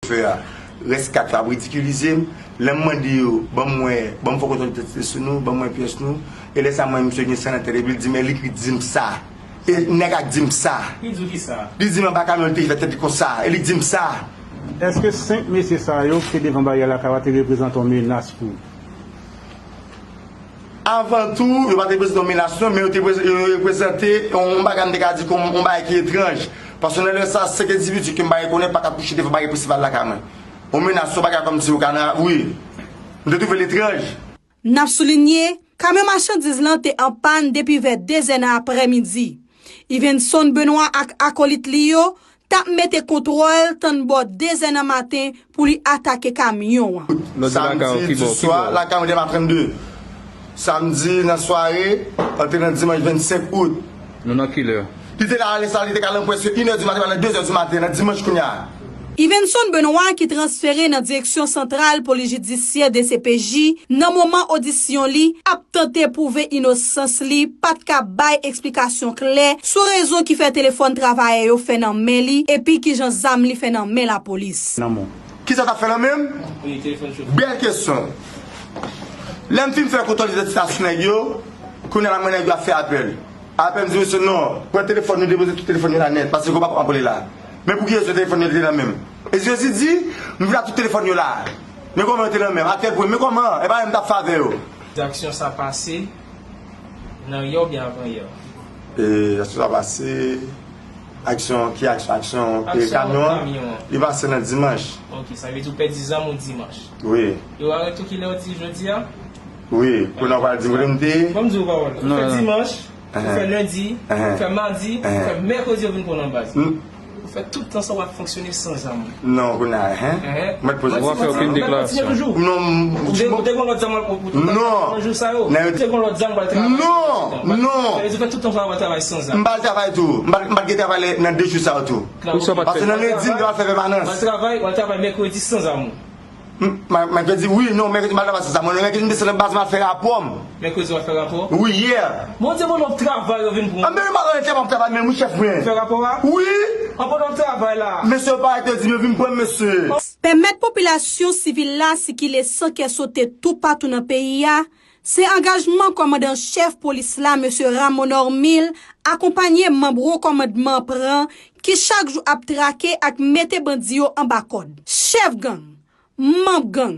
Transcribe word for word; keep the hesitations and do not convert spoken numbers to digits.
Fè a. Rès kat yo ap ridikilize m. Lè m mande yo, ban m wè, ban m fè kontwòl idantite sou nou, ban m wè pyès nou. E lè sa m wè misye gen san nan tèt epi l di m, e li ki di m sa. E nèg la k di m sa. Li di w kisa? Li di m anba kamyon li te fè tèt li konsa. E li di m sa. Èske senk mesye sa yo ki te devan baryè lakay ou a te reprezante yon menas pou ou? Avan tou, yo pa te reprezante yon menas non, men yo te prez- yo reprezante yon bagay m te ka di kòm yon bagay ki etranj. Paske nan lè sa, senk endividi ke m pa rekonèt pa ka kouche devan baryè prensipal lakay mwen. Yon menas, yon bagay kòmsi ou ka nan, wi. M te twouve l etranj. N ap soulinye, kamyon machandiz lan te an pàn depi vè de zè nan aprèmidi. Yvenson Benoît ak akolit li yo t ap mete kontwòl tann bò de zè nan maten pou li atake kamyon an. Samdi, diswa, lakay mwen te nan trannde. Samdi nan sware, antre nan dimanch vennsenk out. Nou nan kilè? Li te la alè sa, li te ka nan prèske inè di maten, nan de zè di maten, nan dimanch kounye a. Yvenson Benoît, ki transfere nan Direksyon Santral Polis Jidisyè, D C P J, nan moman odisyon li, ap tante pwouve inosans li, pa t ka bay eksplikasyon klè sou rezon ki fè telefòn travayè yo fè nan men li, epi kijan zam li fè nan men lapolis. Nan men w. Kisa w t ap fè nan men m? Bèl kesyon. Lè m fin fè kontwòl idantite sou nèg yo, kounye a la m wè nèg yo ap fè apèl. Apre m di mesye, non, pran telefòn yo, depoze tout telefòn yo la nèt, paske yo pa p ap apele la. Men pou ki rezon telefòn yo te nan men m? E Jezi di, m vle tout telefòn yo la. Men kòman yo te nan men m? Atèl pwen, men kòman? E pa menm m t ap fè avè yo. Aksyon sa pase nan yè oubyen avan yè? E, aksyon sa pase, aksyon, ki aksyon? Aksyon, e, kamyon an, li pase nan dimanch. Ok, sa vle di ou pèdi zam ou dimanch. Wi. Yo arete w kilè ou di jodi a? Wi, kounye a w pral di m kote m te ye. Ban m di w pawòl. Ou fè dimanch, ou fè lendi, ou fè madi, ou fè mèkredi, ou vin pran w nan baz. Ou fè tout tan sa w ap fonksyone san zam. Non, kounye a, hein? Ou mèt poze kesyon. Ou pa fè okenn deklarasyon. Non, ou te gon lòt zam ou te pral travay nan jou sa yo? Ou te gon lòt zam ou pral travay? Non, non. Sa vle di ou fè tout tan sa w ap travay san zam. M pral travay tou. M pral, m pral gen travay nan de jou sa yo tou. Paske nan lendi m te pral fè pèmanans. Ou pral travay, ou pral travay mèkredi san zam ou. M, mèkredi, wi, non, mèkredi m al travay san zam. Mwen, mèkredi m desann nan baz m al fè rapò m. Mèkredi w al fè rapò? Wi, yè. Bondye ban nou travay, yo vin pran. Anben, m al travay, m travay, men wi, chèf mwen. Fè rapò a? Wi. Anben, nou travay la. Mesye yo pa arete yo di m yo vin pran m, mesye. Pèmèt popilasyon sivil la sikile san kè sote toupatou nan peyi a, se angajman kòmandan chèf polis la, mesye Rameau Normil, akonpaye manm wo kòmandman an pran, ki chak jou ap trake ak mete bandi yo anba kòd. Chèf gang, manm gang,